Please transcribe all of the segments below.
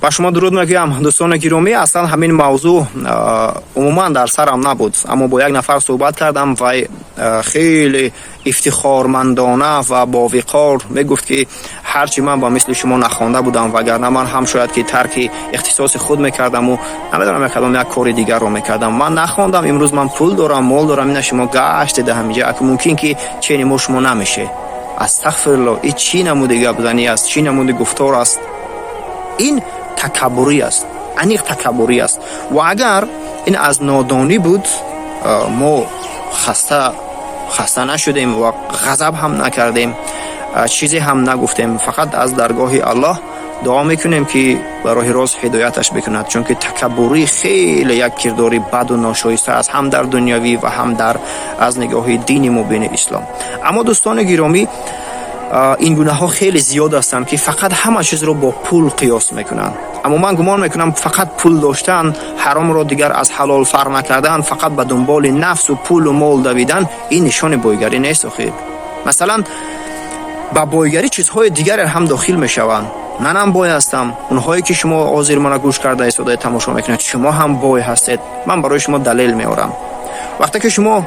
Ба шумо дуруд мегӯям, дӯстони гиромӣ. Аслан ҳамин мавзӯъ умуман дар сарам набуд, аммо бо як нафар суҳбат кардам. Вай хеле ифтихормандона ва бовиқор мегуфт, ки ҳарчи ман ба мисли шумо нахонда будам, вагарна ман ҳам шояд ки тарки ихтисоси худ мекардаму намедонам, якадом як кори дигарро мекардам. Ман нахондам, имрӯз ман пул дорам, мол дорам, ина шумо гаштеда ҳаминҷа, аку мумкин ки чени мо шумо намеше. Астағфирулло, и чӣ намуди гапзанӣ аст, чӣ намуди гуфтор аст? Ин такаббурӣ аст, аниқ такаббурӣ аст. Ва агар ин аз нодонӣ буд, мо хаста нашудем ва ғазаб ҳам накардем, чизе ҳам нагуфтем. Фақат аз даргоҳи Аллоҳ дуо мекунем, ки ба роҳи рост ҳидояташ бикунад, чунки такаббурӣ хеле як кирдори баду ношоиста аст, ҳам дар дунявӣ ва ҳам дар аз нигоҳи дини мубини ислом. Аммо, дӯстони гиромӣ, ин гунаҳо хеле зиёд ҳастанд, ки фақат ҳама чизро бо пул қиёс мекунанд. Аммо ман гумон мекунам, фақат пул доштан, ҳаромро дигар аз ҳалол фарқ накардан, фақат ба дунболи нафсу пулу мол давидан, ин нишони бойгарӣ нест. Охир, масалан, ба бойгарӣ чизҳои дигаре ҳам дохил мешаванд. Манам бой ҳастам, онҳое ки шумо ҳозир мана гӯш карда истода тамошо мекунед, шумо ҳам бой ҳастед. Ман барои шумо далел меорам. Вақте ки шумо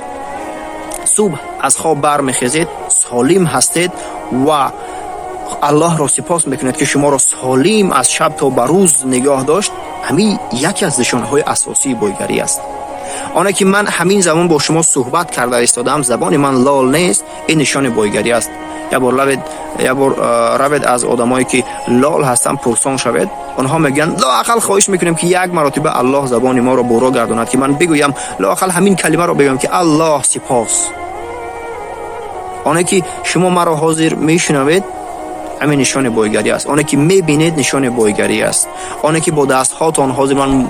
субҳ аз хоб бармехезед, солим ҳастед ва Аллоҳро сипос мекунед, ки шуморо солим аз шаб то ба рӯз нигоҳ дошт, ҳамин яке аз нишонаҳои асосии бойгарӣ аст. Оне ки ман ҳамин замон бо шумо суҳбат карда истодаам, забони ман лол нест, ин нишони бойгарӣ аст. Як бор равед, аз одамое ки лол ҳастанд пурсон шавед. Онҳо мегӯянд: лоақал хоҳиш мекунем, ки як маротиба Аллоҳ забони моро буро гардонад, ки ман бигӯям, лоақал ҳамин калимаро бигӯям, ки Аллоҳ сипос. Оне ки шумо маро ҳозир мешунавед, ҳамин нишони бойгарӣ аст. Оне ки мебинед, нишони бойгарӣ аст. Оне ки бо дастҳотон ҳозир, ман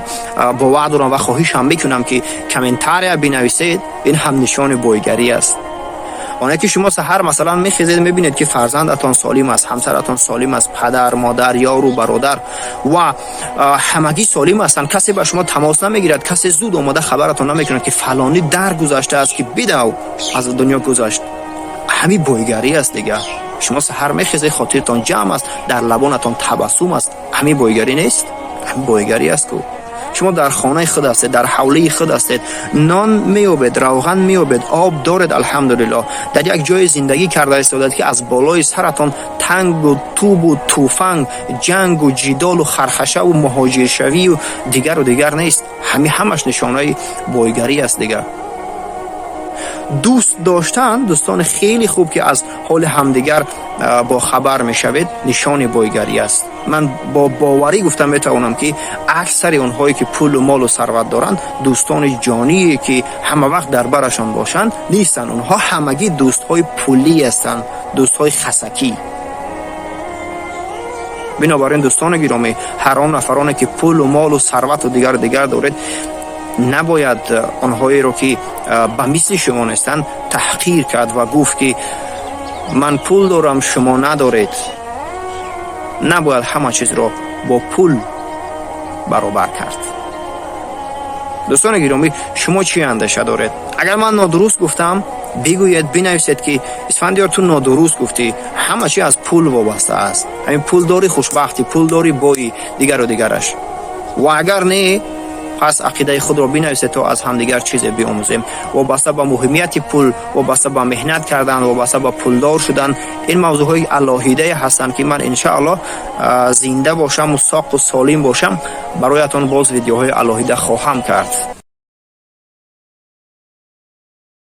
бовар дорам ва хоҳишам мекунам, ки комментария бинависед, ин ҳам нишони бойгарӣ аст. Оне ки шумо саҳар, масалан, мехезед, мебинед, ки фарзандатон солим аст, ҳамсаратон солим аст, падар, модар, ёру бародар ва ҳамагӣ солим ҳастанд, касе ба шумо тамос намегирад, касе зуд омада хабаратон намекунад, ки фалонӣ даргузаштааст, ки бидав аз дунё гузашт, ҳамин бойгарӣ аст дига. Шумо саҳар мехезед, хотиртон ҷамъ аст, дар лабонатон табассум аст, ҳамин бойгарӣ нест? Ҳамин бойгарӣ аст ку. Шумо дар хонаи худ ҳастед, дар ҳавлии худ ҳастед, нон меёбед, равған меёбед, об доред, алҳамдулиллоҳ. Дар як ҷое зиндагӣ карда истодед, ки аз болои саратон тангу тӯбу тӯфанг, ҷангу ҷидолу хархашаву муҳоҷиршавию дигару дигар нест. Ҳамин ҳамаш нишонаи бойгарӣ аст дигар. Дӯст доштан, дӯстони хеле хуб, ки аз ҳоли ҳамдигар бохабар мешавед, нишони бойгарӣ аст. Ман бо боварӣ гуфта метавонам, ки аксари онҳое ки пулу молу сарват доранд, дӯстони ҷоние ки ҳама вақт дар барашон бошанд, нестанд. Онҳо ҳамагӣ дӯстҳои пулӣ ҳастанд, дӯстҳои хасакӣ. Бинобар ин, дӯстони гиромӣ, ҳар он нафароне ки пулу молу сарвату дигару дигар доред, набояд онҳоеро, ки ба мисли шумо нестанд, таҳқир кард ва гуфт, ки ман пул дорам, шумо надоред. Набояд ҳама чизро бо пул баробар кард. Дӯстони гиромӣ, шумо чӣ андеша доред? Агар ман нодуруст гуфтам, бигӯед, бинависед, ки Исфандиёр, ту нодуруст гуфтӣ, ҳама чи аз пул вобаста аст, ҳамин пул дорӣ, хушбахтӣ, пул дорӣ, боӣ, дигару дигараш. Ва агар не, пас ақидаи худро бинависед, то аз ҳамдигар чизе биомӯзем. Вобаста ба муҳимияти пул, вобаста ба меҳнат кардан, вобаста ба пулдор шудан, ин мавзӯъҳои алоҳидае ҳастанд, ки ман, иншааллоҳ, зинда бошаму соқу солим бошам, бароятон боз видеоҳои алоҳида хоҳам кард.